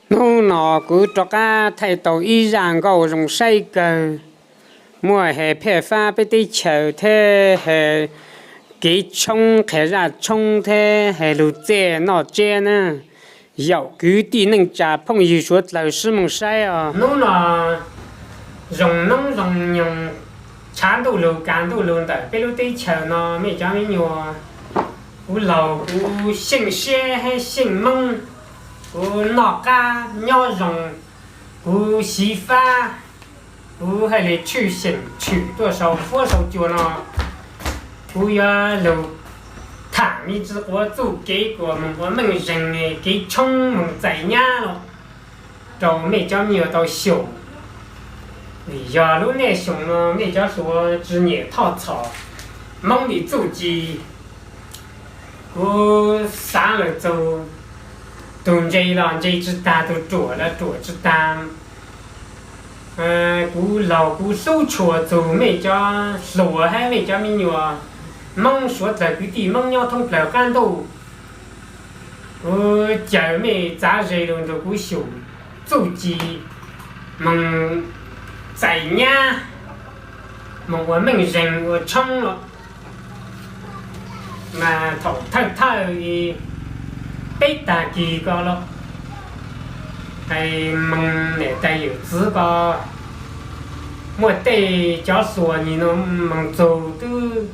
Hnub no kuv rov qab thaij tau ib zaj nkauj zoo saib kawg, muaj hais phaj fab peb teb chaws thiab hais kev tshoob qhia zaj tshoob thiab hais lug txiaj noj tsiab na. Yaum kwv tij neej tsa phooj ywg suav dlawg sib moog saib os. Hnub no zoo noob zoo nyoog, tshav ntuj lug kav ntuj lug ntawm peb lub teb chaws no mej cov me nyuam, kuv laug kuv xyeej siab hab xyeej moob, kuv noj qab nyob zoo, kuv xyiv fab, kuv haj li tshwj xeem tshwm tuaj sau fuab sau cua no, kuv yuav lug tham me ntsis quav txuj kev kuas moog ua meej zeeg, kev tshoob moog txais nyab los rau mej cov me nyuam tau xyum. Vim yog lub neej xyoo no mej cov hluas tsi nyam thoj txhom moob li txuj ci. Kuv xaav lawm txug, tug ntse los ntse tsi tag, tug ruam los ruam tsi tag. Kuv laug kuv hlub tshua txug mej cov hluas hab mej cov me nyuam moob suav dlawg kwv tij moob nyob thoob plawg qab ntuj. Kuv caw mej txav ze lug nrug kuv xyum txuj ci moog txais nyab, moog ua meej zeeg ua tshoob los mas thaum thawj thawj peb tag kis ko los moog niam tais yawm txiv ko, muaj tej cov hluas nim no moog txug twb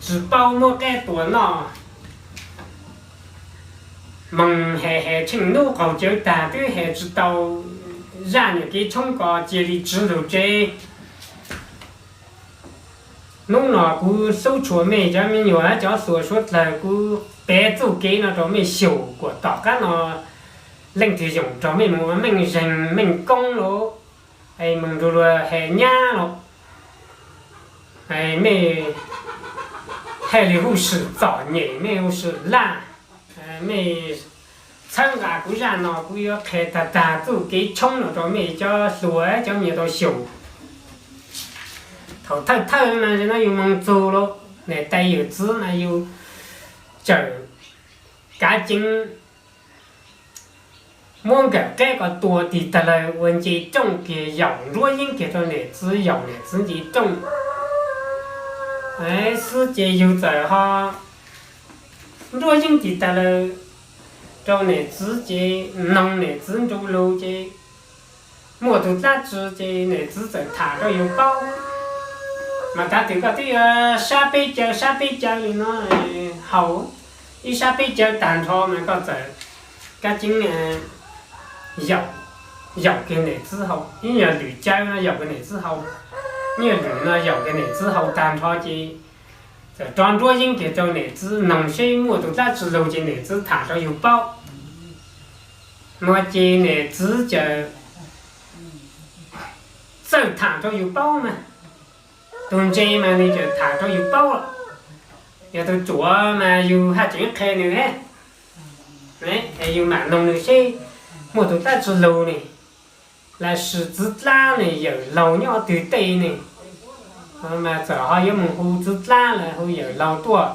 tsi paub muab qab tua noj, moog has has tsheej nub qaug cawv tag twb has tsi tau zaj nyuam kev tshoob ko cia li tsiv lug tsev. Nub no kuv hlub tshua mej cov me nyuam hab cov hluas suav dlawg, kuv piav txuj kev no rau mej xyum kuas tom qab no leej twg yoom raug mej moog ua meej zeeg meej koob los, moog nrug luag has nyab los, mej haj li huj swm txom nyem, mej huj swm laj. Mej txhawb nqa kuv zaj no, kuv yuav qha tag tag txuj kev tshoob no rau mej cov hluas cov me nyuam tau xyum. Thaum thawj thawj mas no yug moog txug los niam tais yawm txiv mas yug txawm kav ceev muab nkawm qab ko tua tig tag lawm, ua nce rooj kiag yaum nruab yeeb kiag rau niam txiv, yaum niam txiv nce rooj xwb ces yug txawm ho nruab yeeb tig tag lawm rau niam txiv ces noog niam txiv nrug lug ces muaj tug dlaab tsi ces niam txiv txawm tham rau yug paub. Mas tav twg koj twb yuav sab peb caw sab peb caw li no haus, ib sab peb caw tag nrho mas koj txawm kav ceev yaum kiag niam txiv haus, ib nyuag lwm caw no yaum kiag niam txiv haus, ib nyuag lwm no yaum kiag niam txiv haus tag nrho ces txawm rov nruab yeeb kiag rau niam txiv noog seb muaj tug dlaab tsi lug ces niam txiv tham rau yug paub. No ces niam txiv txawm txawj tham rau yug paub mas, tug ntse mas nws txawm tham rau yug paub los, yog tug ruam mas yug haj tseem qha nws, yug mam noog nws seb muaj tug dlaab tsi lug ne, lossis txiv dlaab ne, yawm laug nyob twg tej ne, mas txawm ho yuav moog hu txiv dlaab los hu yawm laug tuaj.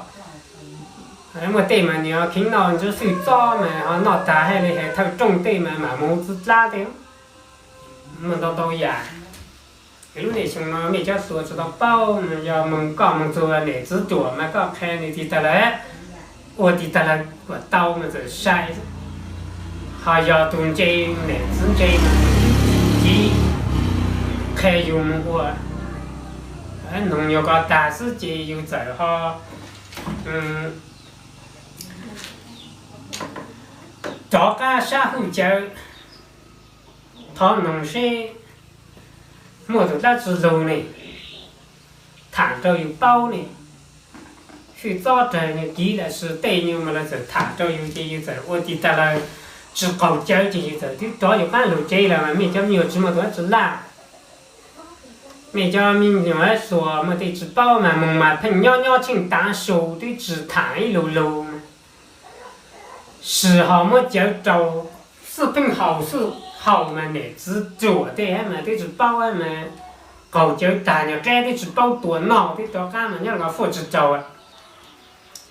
Muaj tej mas nws kheev noj ntsuab xwj txob mas ho noj tag haj li has thawj rooj tej mas mam moog hu txiv dlaab tej. Muaj ntau ntau yam. Lub niaj xyoo no mej cov hluas tsi tau paub, yog moog koj moog txug niam txiv ruam mas koj qha nws tig tag lawm, ua tig tag lawm kuas tau mas txawm sai. Ho yog tug ntse, niam txiv ntse mas tsis qha yug moog ua, noog nyuag ko tag xwb ces yug txawm ho rov qab sab hwj cawv, thov noog seb muaj tug dlaab tsi lug ne, tham rau yug paub ne. Xwj txob rawg nws kiv lossis tej nyuag mas lawv txawm tham rau yug ces yug txawm ua tig tag lawm, tsi qaug cawv ces yug txawm twb rov yug qaab lug tsev lawm mas mej cov me nyuam tsi muaj tug dlaab tsi laj. Mej cov me nyuam hluas muaj tej tsi paub mas moog mas pheej nyob nyob tsheej tav su twb tsi tham ib lug lug mas sis ho muab cawv rau xwb pheej haus xwb haus mas niam txiv ruam tej hab mas twb tsi paub hab mas qaug cawv tag nyuag qab twb tsi paub tua noj twb rov qab mas nyob los fuaj tsi raug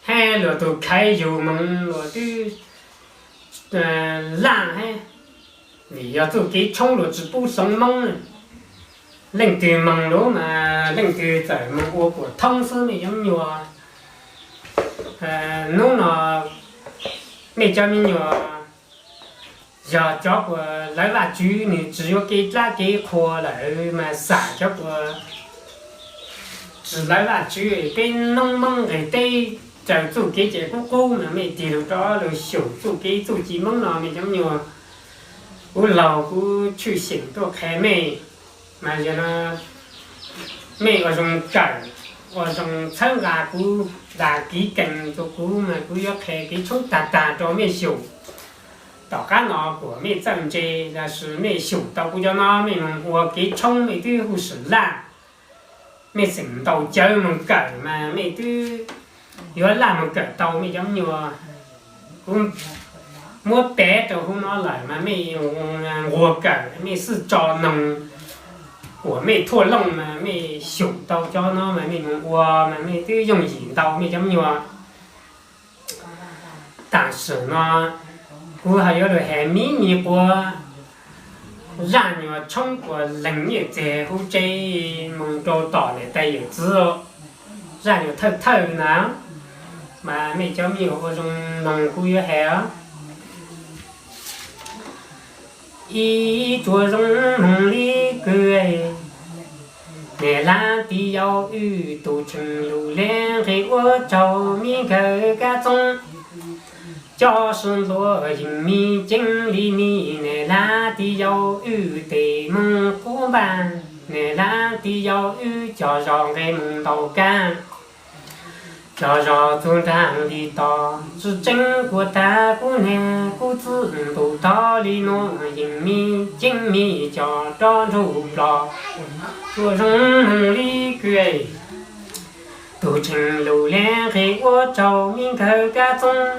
hab luag tug khaiv yug moog luag twb laj hab. Vim yog txuj kev tshoob luag tsis pub hloov Hmoob, leej twg moog lug mas leej twg txawm moog ua kuas thoob xwb mej cov me nyuam. Nub no mej cov me nyuam yog cov kuas lawv Vajtswv nwg tsis yuav kev dlaab kev qhua lawm mas xam cov kuas tsis lawv Vajtswv. Peb noob Moob nqeg teb raws txuj kev ces qub qub mas mej tig lug rov lug xyum txuj kev txuj ci Moob no mej cov me nyuam. Kuv laug kuv tshwj xeem tuaj qha mej, mas yog no mej ua zoo kawm, ua zoo txhawb nqa kuv, dag kiv kees rua kuv mas kuv yuav qha kev tshoob tag tag rua mej xyum. Tom qab no kuas mej txawj ntse lossis mej xyum tau kuv cov no mej moog ua kev tshoob mej twb huj sim laj, mej xeem ntaus cawv moog kawm mas mej twb yuav laj moog kawm tau mej cov me nyuam. Kuv muab pev rau huv no lawm mas mej nquag kawm mej xwb tso noog kuas mej thuaj looj mas mej xyum tau cov no mas mej moog ua mas mej twb yooj yim ntau mej cov me nyuam. Tam sim no kuv ho yuav lug has miv miv quas zaj nyuas tshoob kuas leeg nyiaj txiag huv tsev moog rau tom niam tais yawm txiv. Zaj nyuas thawj thawj na, mas mej cov me nyuam ua zoo noog kuv yuav has os. Ib tsuas zoo moog li kws, niam laab tij yau wb tug tsheej lug le nqe ua tsaug mi nkawg kab txoob. Coj sib nplua yeej mi ceeb li mi, niam laab tij yau wb tej moog qub npaj, niam laab tij yau wb cog zog nqe moog ntaus kab. Cog zog txug nraag li tod, tsi tseeb kuas taag kub niag kub txwb ntuj tog li nuav yeej mi ceeb mi cog rov nrug plog. Tsuas zoo moog li kws, tug tsheej lug le nqe ua tsaug mi nkawg kab txoob.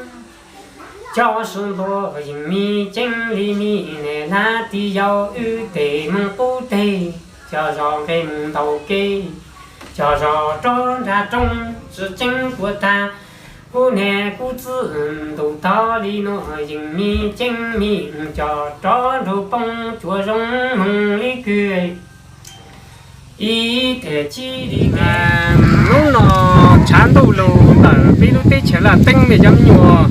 Coj sib nplua yeej mi ceeb li mi, niam laab tij yau wb tej moog qub teg, cog zog nqe moog ntaus kev. Cog zog rov nraag roob, tsi tseeb kuas taag kub niag kub txwb ntuj tog li nuav yeej mi ceeb mi cog rov nrug poob. Tsuas zoo moog li kws, ib teg ci li. Hnub no tshav ntuj lug ntawm peb lub teb chaws Laj Teeb mej cov me nyuam,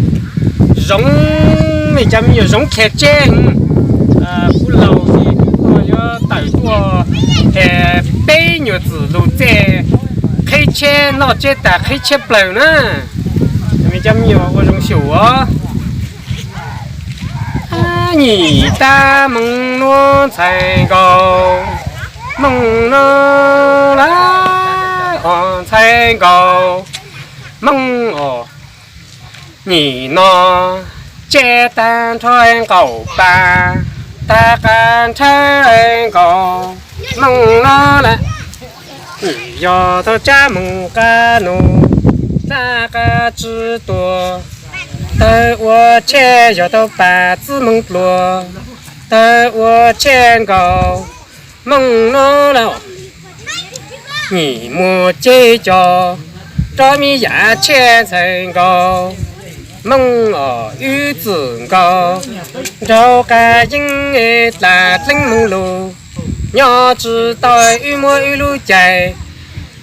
zoov, mej cov me nyuam zoov khiav tseb. Kuv laug ces kuv yuav tawm tuaj has peb nyuam txwm lug txij qheb tsheb noj tseb taag qheb tsheb plawg na. Mej cov me nyuam ua zoo xyum os. Nyim taag moog nuav ntxhais nkaus, moog nuav lawm os ntxhais nkaus, moog os. Nyim no tseb taag nrho nqaum paag, taag qab nrhawv nkaus, moog nuav lawm. Yog tau tsab moog qab nus, dlaab qab tsi tuag, tawg ua tsheb yog tau paag txwb moog dluag, tawg ua tsheb nkaus, moog nuav lawm. Nyim muaj ceg cog, rov mi yam tsheb ntxhais nkaus, moog os wb txwm nkaus, nraug qab yeeb dlaag dleeb moog lug, nyob tsi tau wb muab wb lub cai,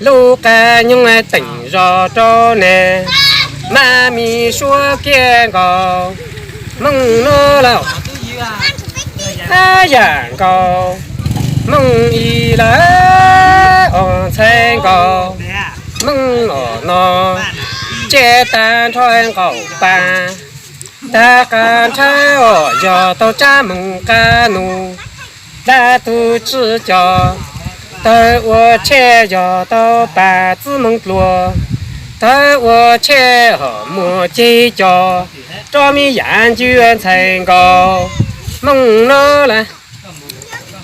lub qab nyoog teem zog rau neb, maj mi suav kiag nkaus, moog nuav lawm. Ab yam nkaus, moog ib lawm os ntxhais nkaus, moog os no, tseb taag nrho nqaum paag, taag qab nrhawv os yog tau tsab moog qab nus, dlaab tug tsi cog, tawg ua tsheb yog tau paag txwb moog dluag, tawg ua tsheb hom muaj ceg cog, rov mi yam ncua ntxhais nkaus, moog nuav lawm.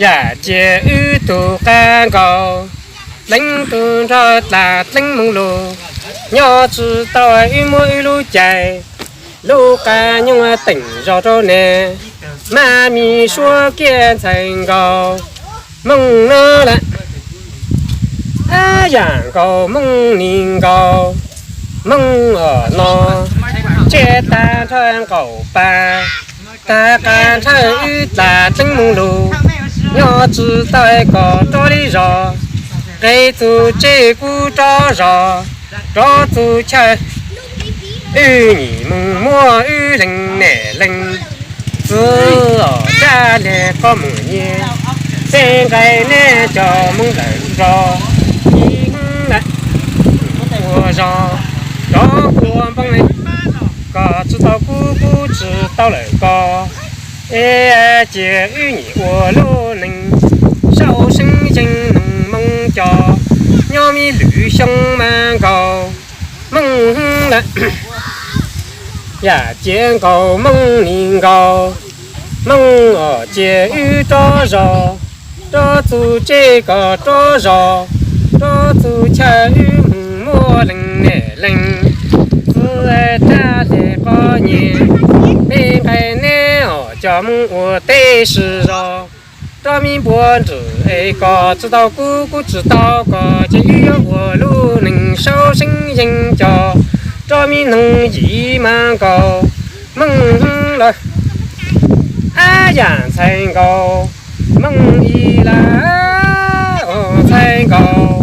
Yam cia wb tug qab nkaus, dleeb tug nrog dlaag dleeb moog lug, nyob tsi tau wb muab wb lub cai, lub qab nyoog teem zog rau neb, maj mi suav kiag ntxhais nkaus, moog nuav lawm. Ab yam nkaus moog ni nkaus, moog os no, tseb taag nrho nqaum paag, Tag qab nrhawv wb dlaab tseeb moog lug, nyob tsi tau koj rov le zog. Nqe txug tseg kuv rov zog, rov txug chaw. Wb nyim moog muab wb leeg nem leeg, txwv os caj le qoj moog nyiag. Peb nqaij neb coj moog lawm zog, ib ua zog, rov ua npoob le. Koj tsi tau kuv, kuv tsi tau lawm koj. Es cia wb nyim ua lub neej, sau seeb yeeg noog moog coj, nyob me lwm xyoo mas nkaus moog lawm. Yam cia nkaus moog nim nkaus, moog os cia wb rov zog, rov txug tseg koj rov zog, rov txug chaw wb moog muab leeg nem leeg, txwv rab le qoj nyiag. Peb nqaij neb os coj moog ua teb sis zog, rov me npua nrwm es koj tsi tau kuv, kuv tsi tau koj, ces wb yuav ua lub neej sau seeb yeeg coj, rov me noog yim mas nkaus moog lawm. Ab yam ntxhais nkaus moog ib lawm, ntxhais nkaus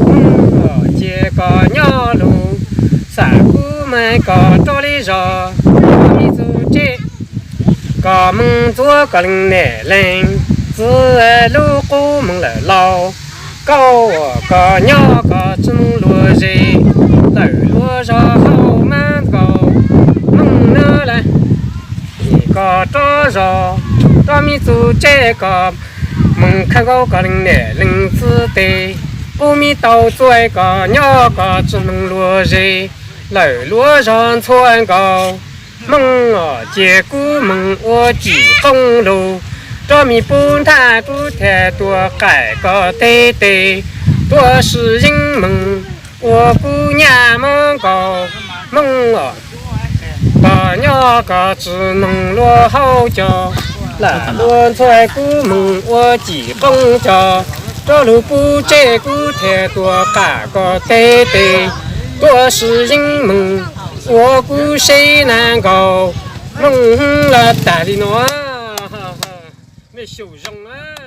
moog os cia koj nyob lug, xam kuv mas koj rov le zog, rov me txug tseg koj moog ntxuav koj leeg nem leeg, txwv lub qub moog lawm lauj. Kauj os koj nyob koj tsi moog luag ze, lawm luag zog hauv mas nkaus moog na lawm. Koj rov zog, rov me txug tseg koj moog khawb nkaus koj leeg nem leeg txwv tes. Kuv me tau txuav koj nyob koj tsi moog luag ze, lawm luag zog ntxhua nkaus moog os cia kuv moog ua cim qoob lug, rov me pub nthaj kuv thiaj tuaj qaim koj teg tes, tuaj sis yeeb moog ua kuv nyaj mas nkaus moog os. Koj nyob koj tsi moog luag hauv coj, lam luag ntxhua kuv moog ua cim qoob coj, rov lug pub tseg kuv thiaj tuaj qam koj teg tes, tuaj sis yeeb moog ua kuv seb na nkaus moog lawm. Tag li no. Mej xyum zoo na.